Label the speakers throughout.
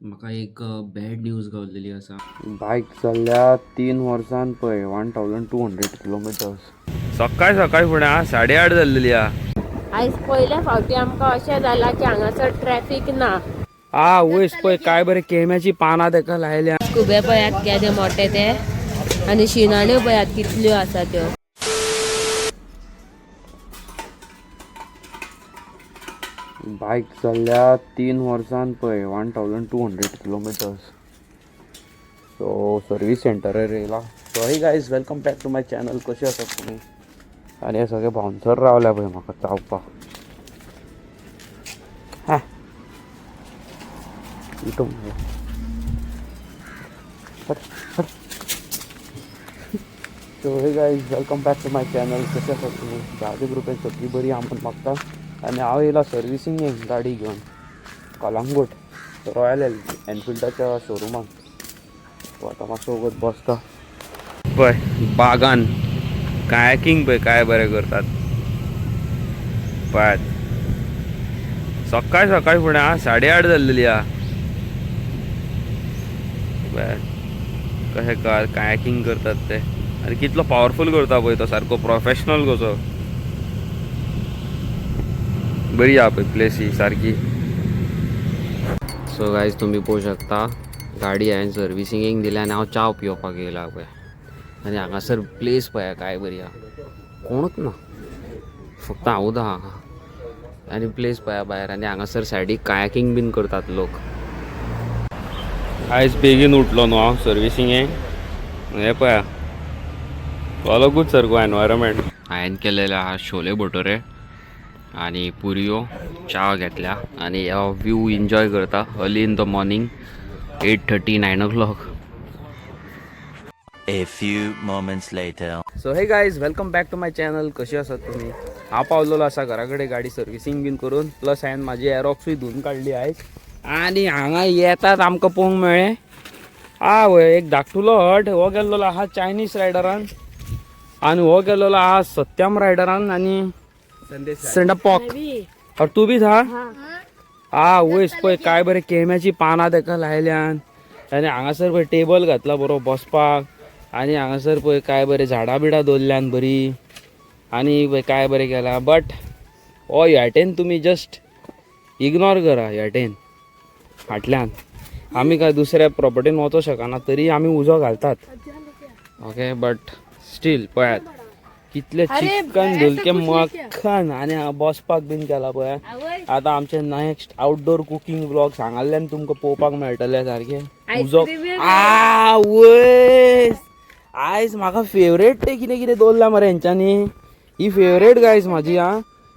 Speaker 1: म्हाका एक bad news गावलेली आसा.
Speaker 2: बायक चल्ल्या 3 वर्सान पळय 1200 किलोमिटर्स. सकाळ सकाळ फुडें आ 8:30 जाल्लेली आ.
Speaker 3: आयज पयल्या फावटी आमकां अशें जालां की हांगासर ट्रॅफिक ना.
Speaker 2: आ वयस पळय काय बरें केम्याची पानां तेका लायल्या.
Speaker 3: खुबे पळयात केदे मोठे ते आनी शिनाण्यो पळयात कितल्यो आसा त्यो.
Speaker 2: बायक चल्ल्या 3 वर्सान पळय 1200 kilometers. So service सेंटरार येयला. So hey guys, welcome back to my channel. कशें आसात तुमी? आनी हे सगळे बाउन्सर रावल्या पळय म्हाका चावपाक. हा इथं so hey guys, welcome back to my channel. कशें आसात तुमी? देवाच्या कृपेन सगळीं बरी आहा म्हूण मागता. आनी हांव येयला सर्विसींग गाडी घेवन कलांगूट रॉयल एनफिल्डाच्या शोरुमान. सो आतां मातसो वगत बसता. पळय बागान कायाकींग पळय काय बरें करतात. पळयात, सकाळ सकाळ फुडें आ 8:30 जाल्लेली आ. पळयात कशें कायाकींग करतात ते आनी कितलो पावरफूल करता पळय तो, सारको प्रोफेशनल कसो. बरी आहा पळय प्लेस ही सारकी.
Speaker 1: सो गायज, तुमी पळोवंक शकता, गाडी हांवें सर्विसिंगेक दिल्या आनी हांव च्याव पिवपाक येयला पळय. आनी हांगासर प्लेस पळया काय बरी आहा. कोणूच ना, फक्त हांवूच आहा. आनी प्लेस पळया भायर. आनी हांगासर सायडीक कायाकींग बीन करतात लोक.
Speaker 2: आयज बेगीन उठलो न्हू हांव सर्विसिंगेक. हें पळया, अलगूच सारको एनवायरमेंट.
Speaker 1: हांवें केलेले आहा शोले भटोरे आनी पुरयो, च्या घेतल्या आनी हो व्यू एन्जॉय करता early in the morning, 8:30, 9 o'clock.
Speaker 4: A few moments later.
Speaker 2: So hey guys, welcome back to my channel. कशी आसात तुमी? हांव पावलेलो आसा घरा कडेन गाडी सर्विसींग बीन करून. प्लस हांवें म्हाजी एरोक्सूय धुवन काडली आयज. आनी हांगा येतात आमकां पळोवंक मेळ्ळें आ वय एक धाकटुलो हट. हो गेल्लो आहा चायनीज रायडरान आनी हो गेल्लो आहा सत्यम रायडरान आनी सेंडा पॉक और तूं बी था. आ वयस पळय काय बरें केम्याची पानां तेका लायल्यान. आनी हांगासर पळय टेबल घातला बरो बसपाक. आनी हांगासर पळय काय बरें झाडां बिडां दवरल्यान बरी. आनी पळय काय बरें केलां. बट हो ह्याटेन तुमी जस्ट इग्नोर करा. ह्याटेन फाटल्यान आमी काय दुसऱ्या प्रॉपर्टीन वचोंक शकना, तरी आमी उजो घालतात. ओके, बट स्टील पळयात कितले चिकन धुलके मक्खन. आनी हांगा बसपाक बीन केला पळय. आतां आमचे नेक्स्ट आउटडोर कुकींग व्लॉग हांगासरल्यान तुमकां पळोवपाक मेळटले सारखे. उजो आ वय, आयज म्हाका फेवरेट ते कितें कितें दवरला मरे हेंच्यांनी. ही फेवरेट गायज म्हाजी आ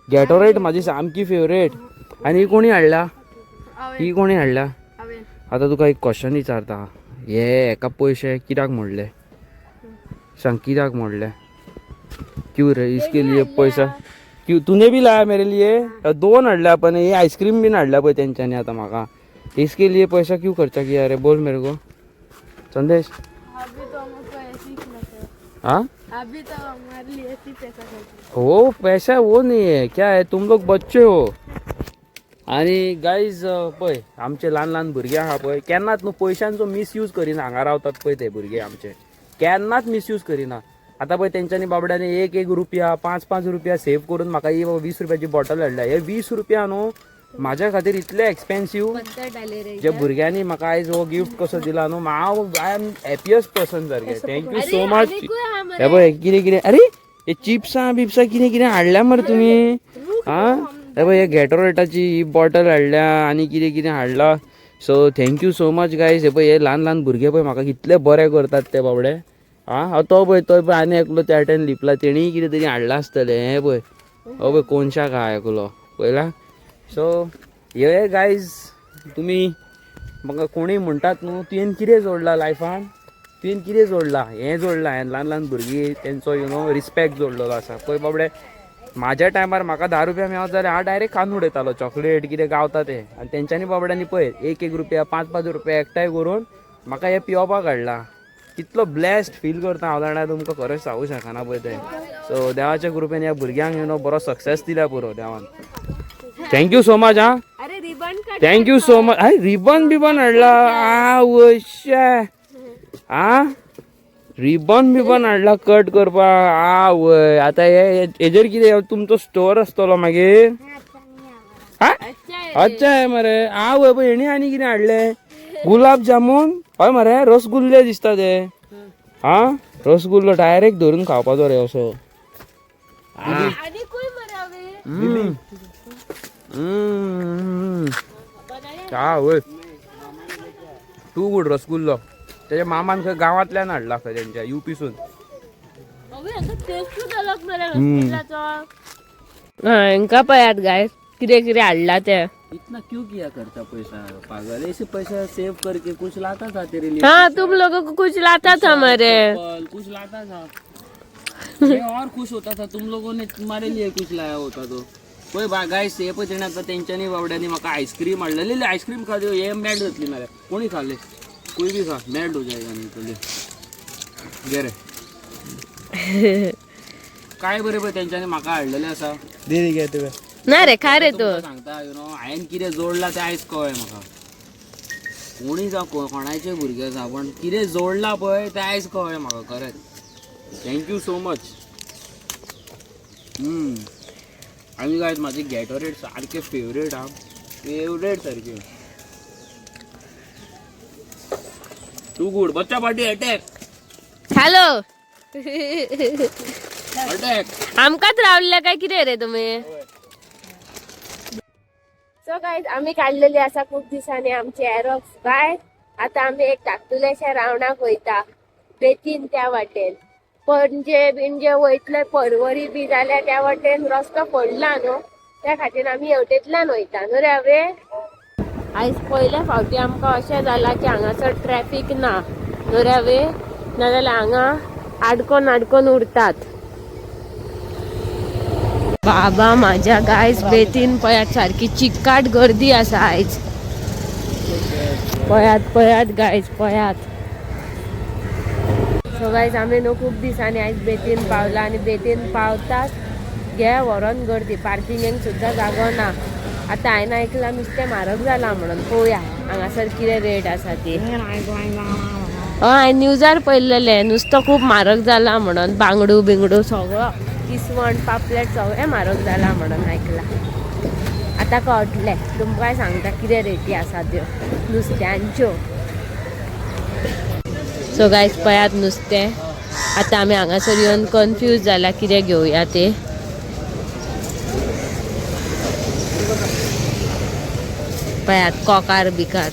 Speaker 2: गेटोरेट म्हाजी सामकी फेवरेट. आनी ही कोणी हाडल्या? ही कोणी हाडल्या? आतां तुका एक क्वेश्चन विचारता. हे हेका पयशे कित्याक मोडले सांग? कित्याक मोडले? क्यों रे? इसके लिए पैसा क्यों? तूने भी लाया मेरे लिए. दोन हाडल्या पण हे आईस्क्रीम बीन हाडल्या पळय तेंच्यांनी. आतां म्हाका इसके लिए पैसा क्यों खर्चा किया रे? बोल मेरे को संदेश.
Speaker 5: अभी तो हमको ऐसे ही खिलाते हैं.
Speaker 2: हाँ.
Speaker 5: अभी तो हमारे लिए ऐसे ही पैसा खर्च.
Speaker 2: वो पैसा वो नहीं है, क्या है, तुम लोग बच्चे हो. आणि गायज पळय, आमचे ल्हान ल्हान भुरगे आहा पळय, केन्नाच न्हू पयशांचो मिसयूज करिना. हांगा रावतात पळय ते भुरगे आमचे, केन्नाच मिसयूज करिना. आतां पळय तेंच्यांनी बाबड्यांनी एक एक रुपया, पांच पांच रुपया सेव करून म्हाका ही 20 रुपयाची बॉटल हाडल्या. हे 20 रुपया न्हू म्हाज्या खातीर इतले एक्सपेन्सीव. जे भुरग्यांनी म्हाका आयज हो गिफ्ट कसो दिला न्हू, हांव I am happiest person सारकें. Thank you so much. हे पळय कितें कितें, अरे हे चिप्सां बिप्सां कितें कितें हाडल्या मरे तुमी. आं, हे पळय, हे गेटोरेटाची ही बॉटल हाडल्या आनी कितें कितें हाडला. So thank you so much guys. हे पळय, हे ल्हान ल्हान भुरगे पळय म्हाका कितले बरे करतात ते बाबडे. आं, तो पळय, तो पळय, आनी एकलो त्या वाटेन लिपला, तेणीय कितें तरी हाडलां आसतलें. हें पळय, हो पळय, कोनशाक आहा एकलो पळयला. सो हे गायज, तुमी म्हाका कोणूय म्हणटात न्हू, तुवें कितें जोडलां लायफान, तुवें कितें जोडलां, हें जोडलां हांवें. ल्हान ल्हान भुरगीं तेंचो you know respect जोडलेलो आसा. पळय बाबडे, म्हाज्या टायमार म्हाका 10 रुपया मेळत जाल्यार हांव डायरेक्ट खावन उडयतालो चॉकलेट कितें गावता तें. आनी तेंच्यांनी बाबड्यांनी पळय एक एक रुपया, पांच पांच रुपया एकठांय करून म्हाका हें पिवपाक हाडलां. कितलो ब्लेस्ड फील करता हांव जाणा, तुमकां खरेंच सांगूं शकना पळय तें. सो देवाच्या कृपेन ह्या भुरग्यांक you know बरो सक्सेस दिल्या पुरो देवान. Thank you so much. आं.
Speaker 3: अरे, ribbon cut.
Speaker 2: Thank you so much. हाय, रिबन बिबन हाडला. आवय, आ रिबन बिबन हाडला कट करपाक. आवय, आतां हे हेजेर कितें तुमचो स्टोर आसतलो मागीर? हा, अच्छा आहे मरे. आवय, पळय हेणी आनी कितें हाडलें, गुलाब जामून. हय मरे, रसगुल्ले दिसता ते. हा, रसगुल्लो डायरेक्ट धरून खावपाचो रे असो.
Speaker 3: आनीकूय मरे हांवें.
Speaker 2: आवय, टू गुड रसगुल्लो. त्याच्या मामान खंय गांवांतल्यान हाडला खंय तेंच्या युपीसून.
Speaker 3: अवे, हांका टेस्टूच अलग मरे रसगुल्ल्याचो. हांकां पळयात गाय, कितें कितें हाडला ते.
Speaker 1: इतना क्यों किया करता पैसा पागल? ऐसे पैसा सेव करके कुछ लाता था तेरे लिए.
Speaker 3: हाँ, तुम लोगों को कुछ लाता था मरे.
Speaker 1: चप्पल, कुछ लाता था. मैं और खुश होता था, तुम लोगों ने तुम्हारे लिए कुछ लाया होता तो. पळय बा गायस, हे पळय, तेणे आतां तेंच्यांनी बाबड्यांनी म्हाका आयस्क्रीम हाडलेली. आयस्क्रीम खा दियो, हे मेल्ट जातली मरे. कोणी खाले, कोई भी खा, मेल्ट हो जाएगा. नहीं तो ले, घे रे. काय बरें पळय तेंच्यांनी म्हाका हाडलेलें आसा.
Speaker 3: ना रे, खा रे तू.
Speaker 1: तुमकां सांगता, you know, हांवें कितें जोडलां तें आयज कळ्ळें म्हाका. कोणी जावं, कोणाचे भुरगे आसा, पण कितें जोडलां पळय तें आयज कळ्ळें म्हाका. खरेंच thank you so much. आनी काय म्हाजे गेटोरेड सारकें फेवरेट आहा, फेवरेट सारकें. Too good. बच्चा पार्टी अटॅक.
Speaker 3: हॅलो.
Speaker 1: अटॅक.
Speaker 3: आमकांच रावल्ले काय कितें रे तुमी? सो गायज, आमी काडलेली आसा खूब दिसांनी आमची एरोक्स बाय. आतां आमी एक धाकटुलेशा रावणाक वयता बेतीन त्या वाटेन. पणजे बिणजे वयतले, परवरी बी जाल्यार त्या वाटेन रस्तो पडला न्हू, त्या खातीर आमी हेवटेंतल्यान वयता न्हू रे. हांवें आयज पयल्या फावटी आमकां अशें जालां की हांगासर ट्रॅफीक ना न्हू रे हांवें, नाजाल्यार हांगा आडकोन आडकोन उरतात बाबा माझ्या. गायज, बेतीन पळयात, सारकी चिकाट गर्दी आसा आयज. पळयात, पळयात गायज, पळयात. सो गायज, आमी न्हू खूब दिसांनी आयज बेतीन पावला आनी बेतीन पावताच घे व्हरोन गर्दी, पार्किंगेक सुद्दां जागो ना. आतां हांवें आयकलां नुस्तें म्हारग जालां म्हणून. पळोवया हांगासर कितें रेट आसा ती. हय, हांवें न्यूजार पळयलेलें, नुस्तो खूब म्हारग जाला म्हणून. बांगडू बिंगडू सगळो, किसवण, पापलेट सगळें म्हारग जाला म्हणून आयकलां. आतां कळटलें, तुमकांय सांगता कितें रेटी आसा त्यो नुस्त्यांच्यो. सो गायज, पळयात नुस्तें. आतां आमी हांगासर येवन कन्फ्यूज जाला कितें घेवया ते. पळयात कोकार बिकार,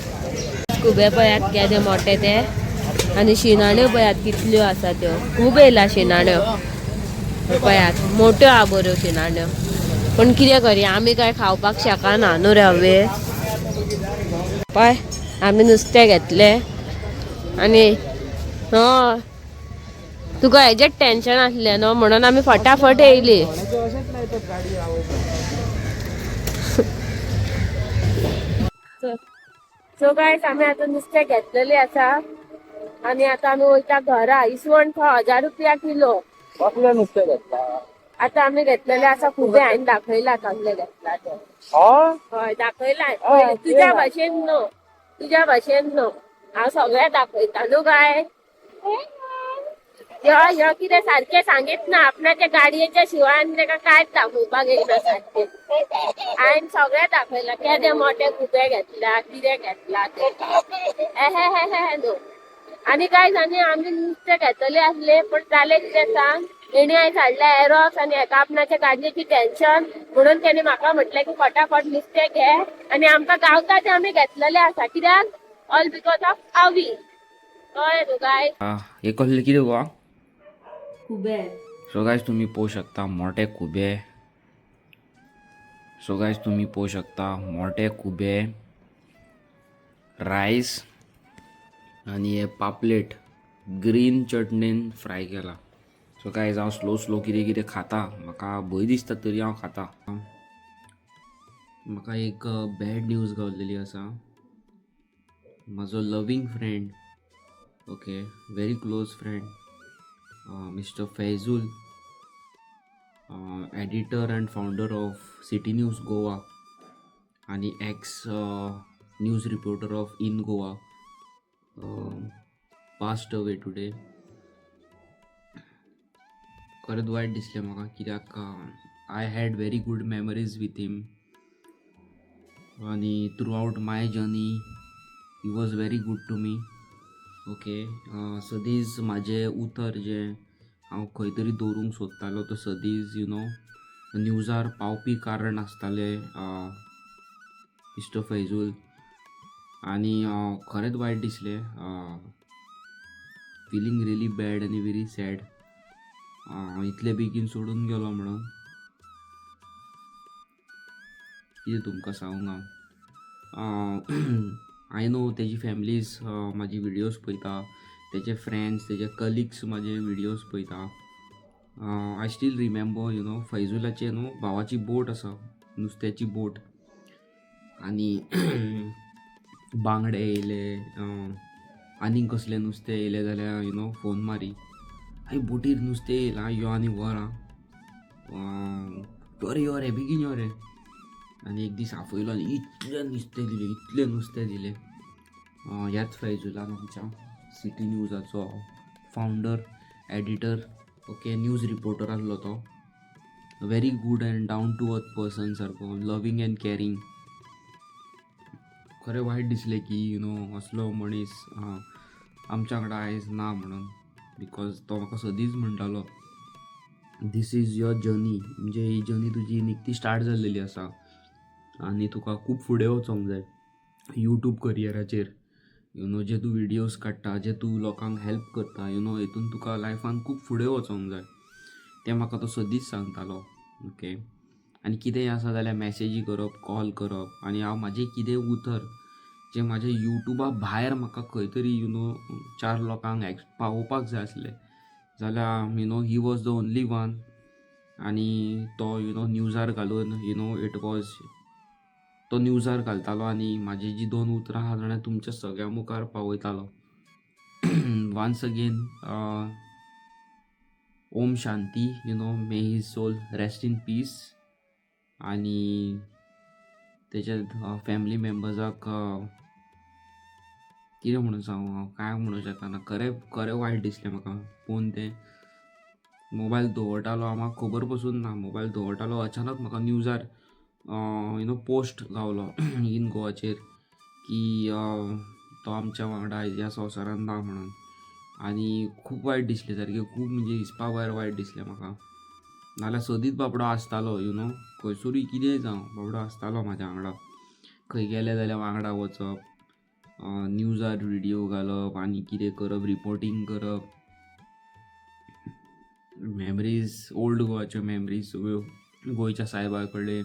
Speaker 3: खुबे पळयात केदे मोठे ते. आनी शिनाण्यो पळयात कितल्यो आसा त्यो. खूब येयला शिनाण्यो. पळयात, मोठ्यो आहा बऱ्यो शिनाण्यो. पण कितें करया, आमी काय खावपाक शकना न्हू रे हवे. पळय, आमी नुस्तें घेतलें आनी हय, तुका हेजेच टेन्शन आसलें न्हू, म्हणून आमी फटाफट येयली. सो गायस, आमी आतां नुस्तें घेतलेलें आसा आनी आतां आमी वयता घरा. इसवण खंय 1000 रुपया किलो.
Speaker 2: कसलें नुस्तें घेतला?
Speaker 3: आतां आमी घेतलेले आसा खुबे. हांवें दाखयला कसले घेतला ते.
Speaker 2: हय.
Speaker 3: हय, दाखयला पयलीं. तुज्या भाशेन न्हू, तुज्या भाशेन न्हू, हांव सगळें दाखयता न्हू काय. ह्यो ह्यो कितें सारकें सांगीत ना. आपणाच्या गाडयेच्या शिवाय आनी ताका कांयच दाखोवपाक येयना सारकें. हांवें सगळें दाखयलां, केदे मोठे खुबे घेतला, कितें घेतला ते. एहे हे हे न्हू. आनी काय आनी आमी नुस्तें घेतले आसले, पण जालें कितें सांग, हेणी आयज हाडल्या एरोक्स आनी हेका आपणाच्या गाडयेची टेन्शन, म्हणून तेणी म्हाका म्हटलें की फटाफट नुस्तें घे आनी आमकां गावता तें आमी घेतलेलें आसा. कित्याक? ऑल because of आवी. कळ्ळें न्हू गायज?
Speaker 1: हे कसले कितें गो?
Speaker 3: खुबे.
Speaker 1: सो गायज, तुम्ही पोवू शकता मोठे खुबे. सो गायज, तुम्ही पोवू शकता मोठे खुबे, रायस आनी हे पापलेट ग्रीन चटणीन फ्राय केला. सो गायज, हांव स्लो स्लो कितें कितें खाता. म्हाका भंय दिसता तरी हांव खाता. म्हाका एक बॅड न्यूज गावलेली आसा. म्हाजो loving friend, okay, very close friend, Mister Faizul, editor and founder of City News Goa. आनी ex news reporter of In Goa passed away today. खरेंच वायट दिसलें म्हाका कित्याक I had very good memories with him आनी throughout my journey he was very good to me. Okay, सदींच म्हाजें उतर जें हांव खंय तरी दवरूंक सोदतालो तो सदींच you know न्यूजार पावपी कारण आसतालें मिस्टर फैजूल. आनी खरेंच वायट दिसलें, फिलींग रियली बॅड आनी व्हेरी सॅड इतले बेगीन सोडून गेलो म्हणून. कितें तुमकां सांगूं हांव. I know तेजी फॅमिलीज म्हाजी विडियोज पळयता, तेजे फ्रेंड्स, तेजे कलिग्स म्हाजे विडियोज पळयता. I still remember you know फैजुलाचे न्हू भावाची बोट आसा, नुस्त्याची बोट, आनी बांगडे येयले, आनीक कसलें नुस्तें येयलें जाल्यार you know phone मारी, आई बोटीर नुस्तें येयलां, यो आनी व्हर आं, यो रे यो रे बेगीन यो रे. आनी एक दीस आफयलो आनी इतलें नुस्तें दिलें, इतलें नुस्तें दिलें. ह्याच फैजुलान आमच्या city न्यूजाचो founder, editor, okay, news reporter आसलो तो. Very good and down to earth person सारको, लवींग एंड कॅरींग. खरें वायट दिसलें की you know असलो मनीस आमच्या वांगडा आयज ना म्हणून, because तो म्हाका सदींच म्हणटालो this is your journey, म्हणजे ही जर्नी तुजी निकती स्टार्ट जाल्लेली आसा आनी तुका खूब फुडें वचोंक जाय यूट्यूब करियराचेर. You know जे तूं विडियोज काडटा, जे तूं लोकांक हेल्प करता, you know हेतून तुका लायफान खूब फुडें वचोंक जाय. तें म्हाका तो सदींच सांगतालो. ओके, आनी कितेंय आसा जाल्यार मॅसेजी करप, कॉल करप, आनी हांव म्हाजें कितेंय उतर जें म्हाज्या यूट्यूबा भायर म्हाका खंय तरी you know चार लोकांक पावोवपाक जाय आसलें जाल्यार you know he was the only one. आनी तो you know न्यूजार घालून you know it was तो न्यूजार घालतालो आनी म्हाजी जी दोन उतरां आहा जाणां तुमच्या सगळ्यां मुखार पावयतालो. Once again Om Shanti, you know may his soul rest in peace. आनी तेच्या फॅमिली मेंबर्साक कितें म्हणून सांगू हांव, कांय म्हणूंक शकना. खरें खरें वायट दिसलें म्हाका पळोवन. तें मोबायल दवरतालो, म्हाका खबर पसून ना, मोबायल दवरतालो, अचानक म्हाका न्यूजार you know post गावलो इन गोवाचेर की तो आमच्या वांगडा ह्या संवसारांत ना म्हणून. आनी खूब वायट दिसलें सारकें, खूब म्हणजे हिसपा भायर वायट दिसलें म्हाका. नाल्यार सदींच बाबडो आसतालो you know खंयसरूय कितेंय जावं बाबडो आसतालो म्हाज्या वांगडा. खंय गेले जाल्यार वांगडा वचप, न्यूजार विडियो घालप आनी कितें करप, रिपोर्टींग करप. मेमरीज, ओल्ड गोवाच्यो मेमरीज सगळ्यो गोंयच्या सायबा कडेन,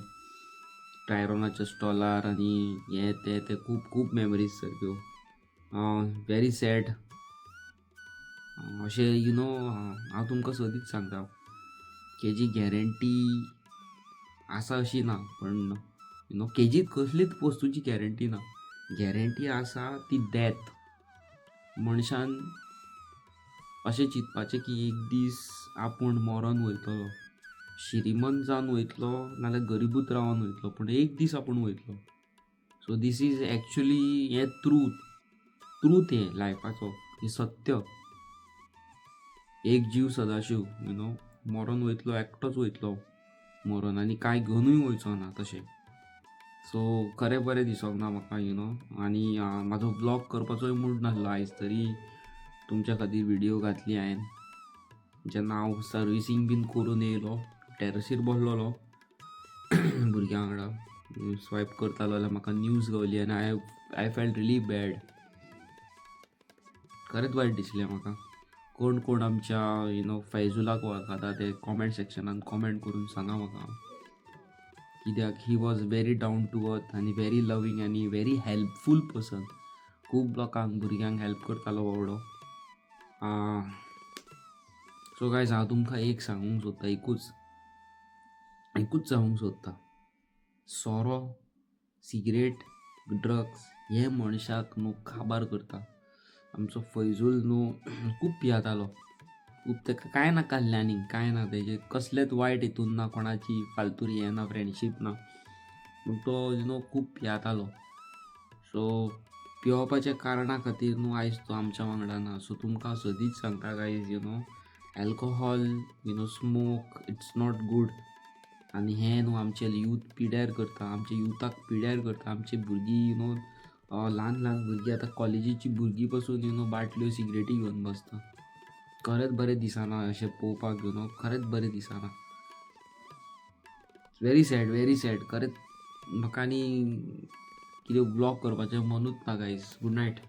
Speaker 1: टायरोनाच्या स्टॉलार आनी हें तें तें खूब खूब मेमरीज सारक्यो. व्हेरी सॅड अशें you know. हांव तुमकां सदींच सांगता केजी गॅरंटी आसा अशी ना, पण you know केजीत कसलीच वस्तूची गॅरंटी ना. गॅरंटी आसा ती डॅथ. मनशान अशें चिंतपाचें की एक दीस आपूण मरोन वयतलो, श्रीमंत जावन वयतलो नाल्यार गरिबूच रावन वयतलो, पूण एक दीस आपूण वयतलो. सो these is actually हें ट्रूथ, ट्रूथ हें लायफाचो, हें सत्य. एक जीव सदाशिव you know मरोन वयतलो, एकटोच वयतलो मरोन आनी कांय घेवनूय वयचो ना तशें. सो खरें बरें दिसोंक ना म्हाका you know. आनी म्हाजो व्लॉग करपाचोय मूड नासलो आयज, तरी तुमच्या खातीर विडियो घातली हांवें. जेन्ना हांव सर्विसींग बीन करून येयलो, टॅरसीर बसलेलो भुरग्यां वांगडा स्वायप करतालो जाल्यार म्हाका न्यूज गावली आनी I felt really bad. खरेंच वायट दिसलें म्हाका. कोण कोण आमच्या you know फैजुलाक वळखता ते कॉमेंट सेक्शनान कॉमेंट करून सांगा म्हाका, कित्याक he was very down to earth आनी व्हेरी लवींग आनी व्हेरी हेल्पफूल पर्सन. खूब लोकांक, भुरग्यांक हेल्प करतालो बाबडो. सो गायज, हांव तुमकां एक सांगूंक सोदता, एकूच एकूच सांगूंक सोदता, सोरो, सिगरेट, ड्रग्स हे मनशाक न्हू काबार करता. आमचो फैजूल न्हू खूब पियेतालो, खूब. ताका कांय नाका आसलें आनीक कांय ना, तेजे कसलेच वायट हितून ना, कोणाची फालतूर हें ना, फ्रेंडशीप ना.
Speaker 2: पूण तो you know खूब पियेतालो. सो पिवपाच्या कारणा खातीर न्हू आयज तो आमच्या वांगडा ना. सो तुमकां सदींच सांगता guys, alcohol, smoke, it's not good. आनी हें न्हू आमचे यूथ पिड्यार करता, आमच्या युथाक पिड्यार करता. आमचे भुरगीं you know ल्हान ल्हान भुरगीं आतां कॉलेजीची भुरगीं पसून you know बाटल्यो सिगरेटी घेवन बसता. खरेंच बरें दिसना अशें पळोवपाक, you know खरेंच बरें दिसना. Very sad, very sad. खरेंच म्हाका आनी कितें व्लॉग करपाचें मनूच ना गायज. Good night.